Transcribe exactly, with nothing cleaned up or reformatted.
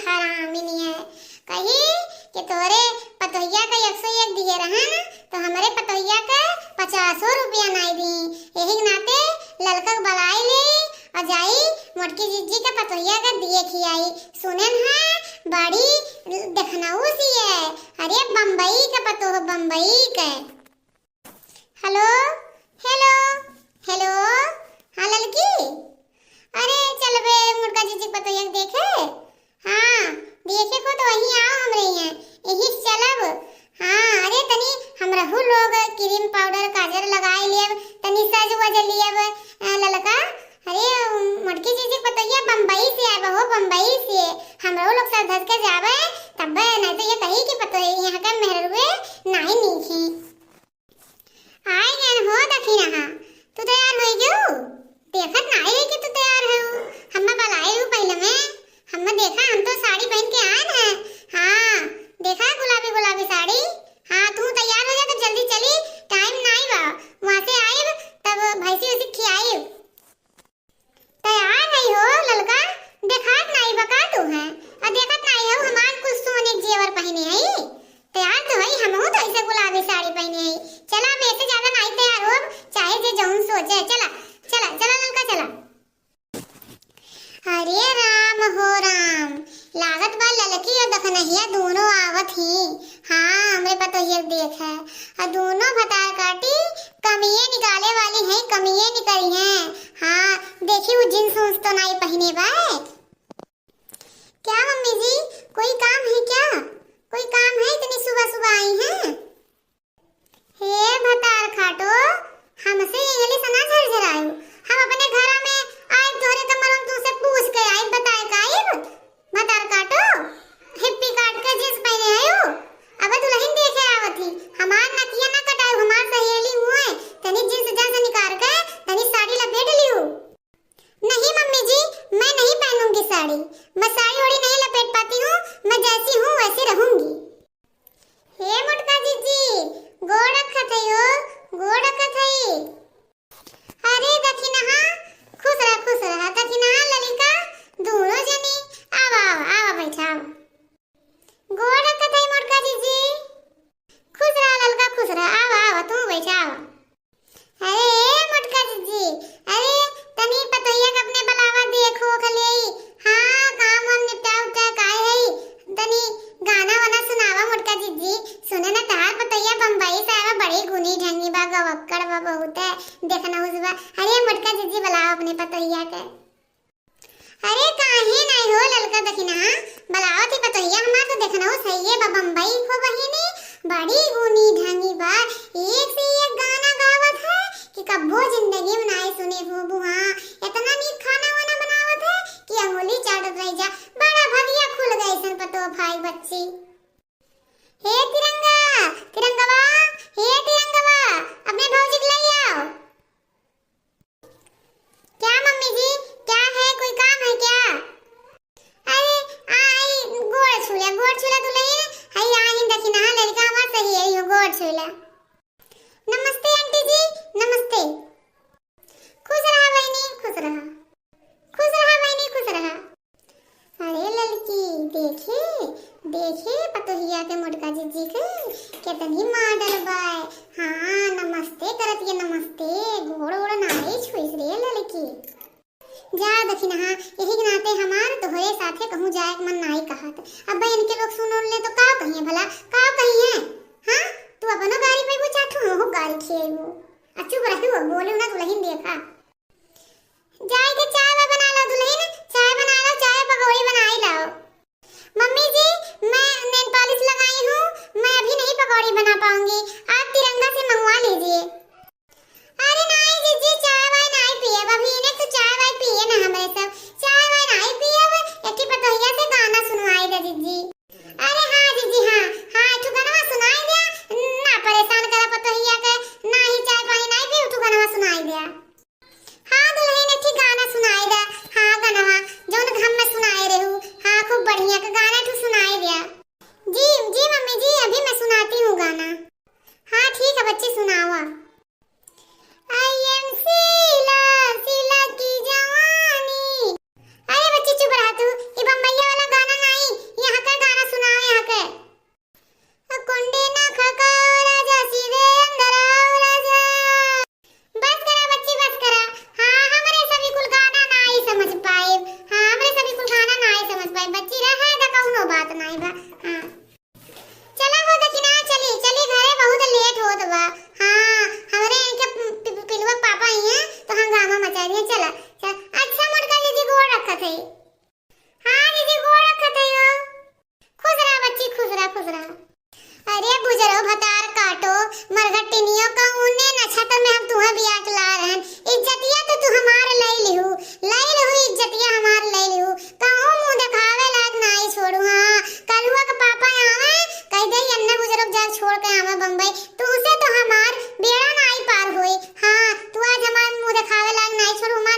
हरामिन है। कही कि तोरे पतोहिया का एक सौ एक दिए रहन, तो हमरे पतोहिया का पचासो रुपया नाई दी। यही नाते ललका के बलाई ले और जाई मोटकी जिज्जी का पतोहिया का दिए खियाई। सुनेन है बड़ी देखनऊ सी है। अरे बम्बई का पतोह, बम्बई का। हेलो, हेलो, हेलो। हाँ ललकी, अरे चलबे मोटका जिज्जी के पतोहिया के देखे। हाँ, देखे को तो वहीं आओ हमरे यहाँ, यही से चलब। हाँ, अरे तनी हमरहू लोग क्रीम पाउडर काजर लगाए लियब, तनी सज वज लियब। अ, ललका, अरे मोटकी जिज्जी के पतोहिया बम्बई से आए बा हो, बम्बई से। हमरहू लोग सज धज के जाबे तब्बे, नहीं तो ये कही कि पतोहिया यहाँ के मेहरुए नाई नीक ही। आइ गएन हो दखिनहा, तू तैयार होइ गयू? देखत नाई रही कि तू तैयार हऊ। हम्मे बलाए हऊ पहिले में, हम्मे देखा, हम तो साड़ी पहिन के आएन है। हाँ, देखा गुलाबी गुलाबी साड़ी। हाँ, तू तैयार हो जा, तब जल्दी चली, टाइम नाई बा। वहाँ से आइब तब भैंसी उसी खियाइब। तैयार हई हो ललका, देखात नाई बा का तू है? आ देखत नाई हऊ हमार कुल सोने के जेवर पहिने हई। तैयार तो हई, हमहू तो ऐसे गुलाबी साड़ी पहिने हई। चला, अब ऐसे ज्यादा नाई तैयार होब, चाहे जे जौन सोचे। चला, चला, चला ललका, चला। अरे राम हो राम, लागत बा ललकी और दखनहिया दोनों आवत ही। हाँ, हमरे पतोहिया के देख है। आ दोनों भतार काटी कमिये निकाले वाली हैं, कमिये निकली हैं। हाँ, देखी वो जींस उन्स तो नाई पहिने बा। क्या मम्मी जी, कोई काम है क्या? कोई काम है, इतनी सुबह सुबह आई हैं? हे भतार खाटो, हमसे इंग्लिश ना झरझरायो। हम अपने घरा में आइब तोहरे कमरन तुमसे पूछ के आइब, बताए का आइब? भतार काटो, हिप्पी काट के जींस पहिने आयो। अब दुल्हन देखे आवत ही, हमार नकिया ना कटायो, हमार सहेली हुए, तनी जींस जंस निकाल के तनी साड़ी लपेट लियो। नहीं मम्मी जी, मैं नहीं पहनूंगी साड़ी, मैं साड़ी ओड़ी नहीं लपेट पाती हूँ, मैं जैसी हूँ वैसी रहूंगी। हे मोटका जिज्जी, गोड़ रखत हई हो, गोड़ रखत हई। अरे दखिनहा, खुश रह, खुश रह, दखिनहा ललिका, दोनों जनी, आवा, आवा, आवा, बैठा, आवा। गोड़ रखत हई मोटका जिज्जी। खुश रह ललका, खुश रह, आवा, आवा, तू बैठा, आवा। अरे ए मोटका जिज्जी, अरे तनी पतोहिया के अपने बलावा देखो खले। हाँ, काम वाम निपटा उपटा काहे है, तनी गाना वाना सुनावा मोटका जिज्जी। सुने ना तहार पतोहिया बम्बई से आवा, बड़ी गुनी ढंगी बा, गवक्कड़ बा बहुत है, देखना उसबा। अरे मोटका जिज्जी बलावा अपने पतोहिया के। अरे काहे नाई हो ललका दखिनहा, बलावत ही पतोहिया हमार तो देखनहु सही है बा बम्बई को बहिनी, बड़ी गुनी ढंगी बा, एक से एक गाना गावत है कि कब्बो जिंदगी में नाई सुने हो बुआ, इतना नीक खाना वाना बनावत है कि अंगुली चाटत रह जा, बड़ा भगिया खुल गए ऐसन पतो भाई बच्ची। हे तिरंगा, तिरंगवा, हे तिरंगवा, अपने भौजी के ले आओ। क्या मम्मी जी, क्या है, कोई काम है क्या? अरे आई, गोड़ छूला, गोड़ छूला दुल्हन, हई आई दखिनहा लड़का हमार सही है, यो गोड़ छूला। नमस्ते आंटी जी, नमस्ते। खुश रहा बहनी, खुश रहा, खुश रहा बहनी, खुश रहा। अरे ललकी, देखे, देखे पतोहिया के मोटका जिज्जी के, केतनी model बाय। हाँ, नमस्ते करत ये, नमस्ते, गोड़ ओड़ नाई छुइस रे ललकी। जा दखिनहा, यही के नाते हमार तोहरे साथे कहूँ जाए के मन नाई कहत। अब इनके लोग सुन उन ले तो का कहिए भला, का कहिए? हाँ, तू अपनो गारी पे वो चाटू हो गारी खिएबू। आ चुप रहू, बोलू ना दुल्हन देखा। जाए के चाय वाय बना लो दुल्हन, चाय बना लो, चाय पकौड़ी बनाई लाओ। मम्मी जी, मैं nail polish लगाई हूँ, मैं अभी नहीं पकौड़ी बना पाऊंगी, आप तिरंगा से मंगवा लीजिए। अरे नाई जीजी, चाय वाय नाई पियब, अभी इन्हें तो चाय वाय पिए ना हमरे सब, चाय वाय नाई पियब, एकी पतोहिया से गाना सुनवाई दे जीजी। अरे हाँ जीजी, हाँ, हाँ, एक ठो गनवा सुनाई दे, ना परेशान करा पतोहिया के, ना ही चाय पानी नाई पी, एक ठो गनवा सुनाई दे। हाँ दुल्हन, एक ठे गाना सुनाई दे। हाँ गनवा, जौन हम में सुनाए रहू। हाँ खूब बढ़िया के गाना तू सुनाई दे। जी, जी मम्मी जी, अभी मैं सुनाती हूँ गाना। हाँ ठीक है बच्ची, सुनावा। अम्बई, तुहसे तो हमार बेड़ा नाई पार होई। हाँ, तू आज हमार मुँह देखावे लायक नाई छोड़ू, हमार